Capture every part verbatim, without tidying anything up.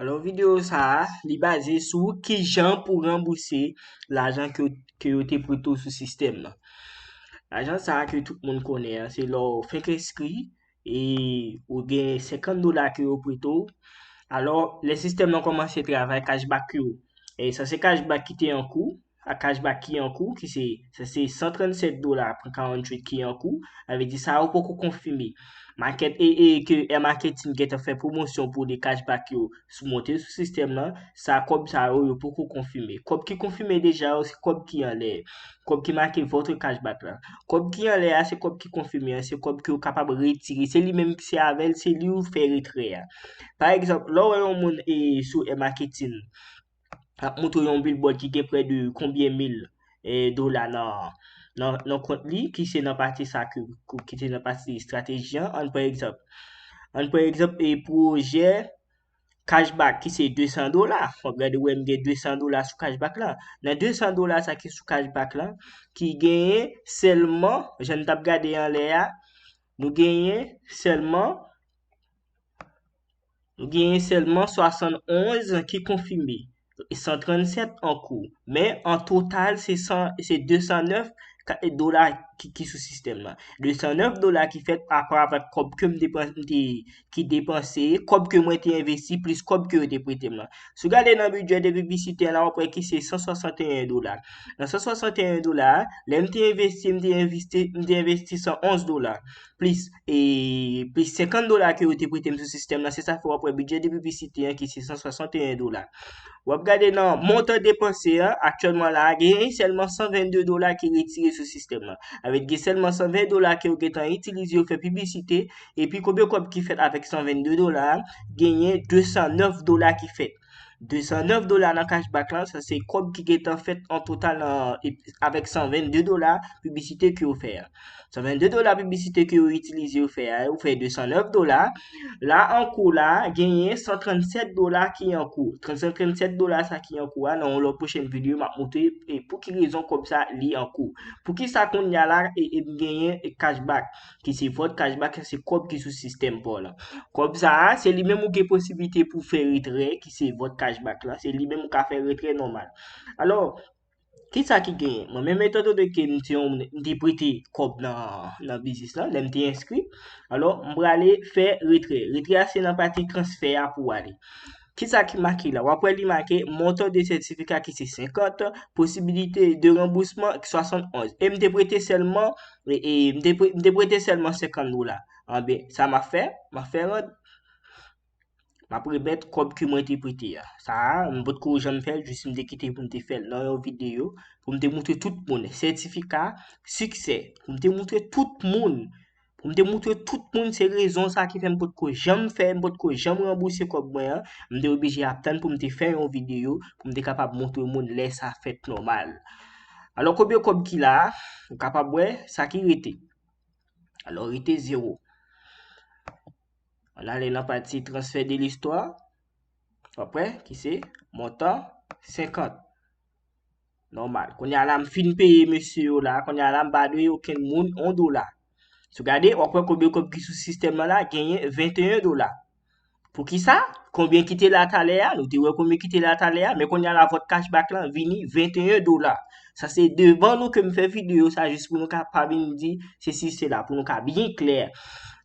Alò, videyo sa a, li baze sou kijan pou ranbouse lajan ke, ke yo te prete w sou sistèm nan. Lajan sa a ke tout moun konnen an, se lè w fenk enskri e ou gen senkant dola ke yo prete w. Alò, lè sistèm nan kòmanse travay, cashback yo, e sa se cashback ki te an kou, a cashback ki an kou, ki se, se, se san trannsèt dola pwen karanntuit ki an kou, sa vle di sa yo poko konfime. Market, e, e ke Air Marketing gentan fè pwomosyon pou de cashback yo sou monte sou sistèm nan, sa kòb sa yo, yo poko konfime. Kòb ki konfime deja yo, se kòb ki anlè, kòb ki make votre cashback la. Kòb ki anlè a, se kòb ki konfime an, se kòb ke w kapab retire. Se li menm, se avè l, se li ou fè retrè a. Pa egzanp, lè w wè yon moun e sou Air Marketing, ap montre yon billboard ki gen prè de konbyen mil e, dola nan, nan, nan kont li, ki se nan pati sa ke, ke- ki se nan pati estrateji an. Ann pran egzanp. Ann pran egzanp e pwojè cashback ki se desan dola. W ap gade, w wè m gen desan dola sou cashback la. Nan desan dola sa ki sou cashback la, ki genyen sèlman, jan n t ap gade anlè a, nou genyen sèlman Nou genyen sèlman swasannonz ki konfime, e san trannsèt an kou. Men an total, se san, se desan nèf ka- dola ki, ki sou sistèm nan. Desan nèf dola ki fèt pa rapò avèk kòb ke m depan- m te, ki depanse, kòb ke mwen te envesti, plis kòb ke yo te prete m nan. Si w gade nan bidjè de piblisite an la, w ap wè ki se san swasanteyen dola. Nan san swasanteyen dola a, lè m te envesti, m te envesti, m te envesti san onz dola. Plis, e, plis senkant dola ke yo te prete m sou sistèm nan, se sa fè w ap wè bidjè de piblisite an ki se san swasanteyen dola. W ap gade nan montan depanse an, aktyèlman la, genyen sèlman san vennde dola ki retire sou sistèm nan. Avèk gen sèlman san ven dola ke yo gentan itilize yo fè piblisite, epi konbyen kòb ki fèt avèk san vennde dola a, genyen desan nèf dola ki fèt. Desan nèf dola nan cashback lan, sa se kòb ki gentan fèt an total nan, e, avèk san vennde dola piblisite ke yo fè a. San vennde dola piblisite ke yo itilize yo fè a, yo fè desan nèf dola. La an kou la, genyen san trannsèt dola ki an kou. San trannsèt dola sa ki an kou a, nan yon lòt pwochèn videyo, m ap montre e pou ki rezon kòb sa li an kou. Pou ki sa kounye a la, e, e m genyen e cashback, ki se vòt cashback, se kòb ki sou sistèm pa w lan. Kòb sa a, se li menm ou gen posiblite pou fè retrè, ki se vòt cashback la, se li menm ou ka fè retrè nòmal. Alò, kisa ki genyen? Mwen menm, etandone ke m te yon, m te prete kòb nan, nan biznis lan, lè m te enskri, alò, m prale fè retrè. Retrè a, se nan pati transfè a pou w ale. Kisa ki make la? W ap wè li make montan de sètifika ki se senkant, posibilite de ranbousman swasannonz. E m te prete sèlman, e, e, m te pre- m te prete sèlman senkant dola. Anben, sa m ap fè, m ap fè rand. M ap remèt kòb ke mwen te prete a. Sa a, m potko janm fè l, jis m te kite pou m te fè l nan yon videyo, pou m te moutre tout moun sètifika siksè, pou m te moutre tout moun, pou m te moutre tout moun se rezon sa ki fè m potko janm fè, m potko janm ranbouse kòb mwen an. M te oblije ap tann pou m te fè yon videyo, pou m te kapab moutre moun lè sa fèt nòmal. Alò, konbyen kòb ki la a? Ou kapab wè sa ki rete. Alò, rete zewo. Ann ale nan pati transfè de listwa. W ap wè ki se montan senkant. Nòmal. Kounye a la, m fin peye mesye yo la. Kounye a la, m pa dwe okenn moun yon dola. Si w gade, w ap wè konbyen kòb ki sou sistèm nan la, genyen venteyen dola. Poukisa? Konbyen ki te la talè a? Nou te wè konbyen ki te la talè a, men kounye a la, vòt cashback lan vini venteyen dola. Sa se devan nou ke m fè videyo sa, jis pou nou ka pa vin di sesi, sela, pou nou ka byen klè.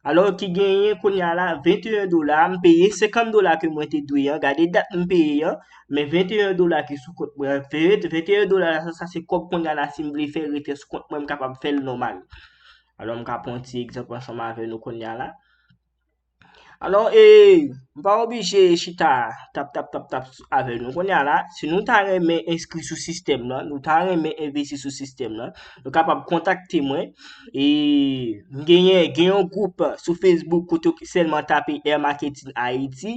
Alò, ki genyen kounye a la, venteyen dola, m peye senkant dola ke mwen te dwe an, gade dat m peye an, men venteyen dola ki sou kont mwen, venteyen dola la, sa, sa se kòb kounye a la, si m vle fè retrè sou kont mwen, m kapab fè l nòmal. Alò, m ka pran yon ti egzanp ansanm avè nou kounye a la. Alò, e, m pa oblije chita tap, tap, tap, tap avè nou. Kounye a la, si nou ta renmen enskri sou sistèm nan, nou ta renmen envesti sou sistèm nan, nou kapab kontakte mwen. E, m genyen, gen yon gwoup sou Facebook kote w sèlman tape Air Marketing Haiti.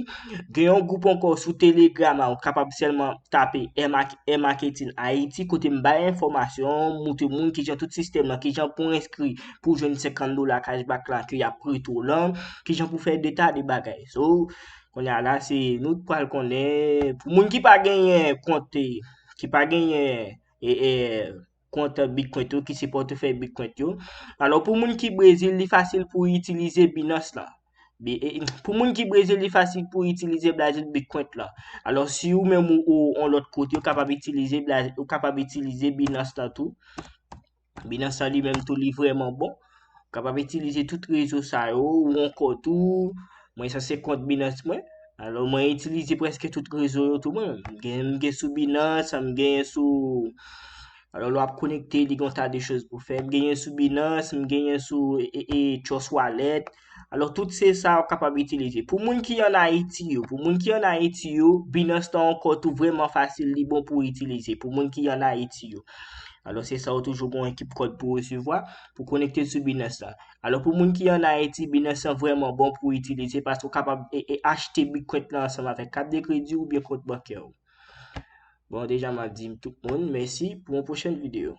Gen yon gwoup ankò sou Telegram, ou kapab sèlman tape Air Mar- Air Marketing Haiti, kote m bay enfòmasyon, moutre moun kijan tout sistèm nan, kijan pou enskri, pou jwenn senkant dola cashback la ke y ap prete w lan, kijan pou fè de ta de bagay. So, kounye a la, se nou k pral konnen. Pou moun ki pa genyen kont, ki pa genyen, e, e, kont Bitcoin yo, ki se pòtfèy Bitcoin yo. Alò, pou moun ki Brezil, li fasil pou itilize Binance lan. Bi- e- e- Pou moun ki Brezil, li fasil pou itilize Blazil Bitcoin lan. Alò, si ou menm ou, ou on lòt kote, ou kapab itilize Blaz- ou kapab itilize Binance lan tou. Binance lan li menm tou, li vrèman bon. Ou kapab itilize tout rezo sa yo, ou ankò tou. Mwen, sa se kont Binance mwen. Alò, mwen itilize prèske tout rezo yo tou mwen. M gen, m gen sou Binance, m genyen sou Alò, lè w ap konekte, li gen yon ta de choz pou fè. M genyen sou Binance, m genyen sou e, e, e, Trust Wallet. Alò, tout se sa w kapab itilize. Pou moun ki ann Ayiti yo, pou moun ki ann Ayiti yo, Binance lan ankò tou vrèman fasil, li bon pou itilize. Pou moun ki ann Ayiti yo. Alò, se sa w toujou gon ekip kòd pou resevwa, pou konekte sou Binance la. Alò, pou moun ki ann Ayiti, Binance lan vrèman bon pou itilize, paske w kapab e, e, achte Bitcoin lan ansanm avèk kat de kredi oubyen kont bankè w. Bon, deja m ap di tout moun mèsi pou yon pwochèn videyo.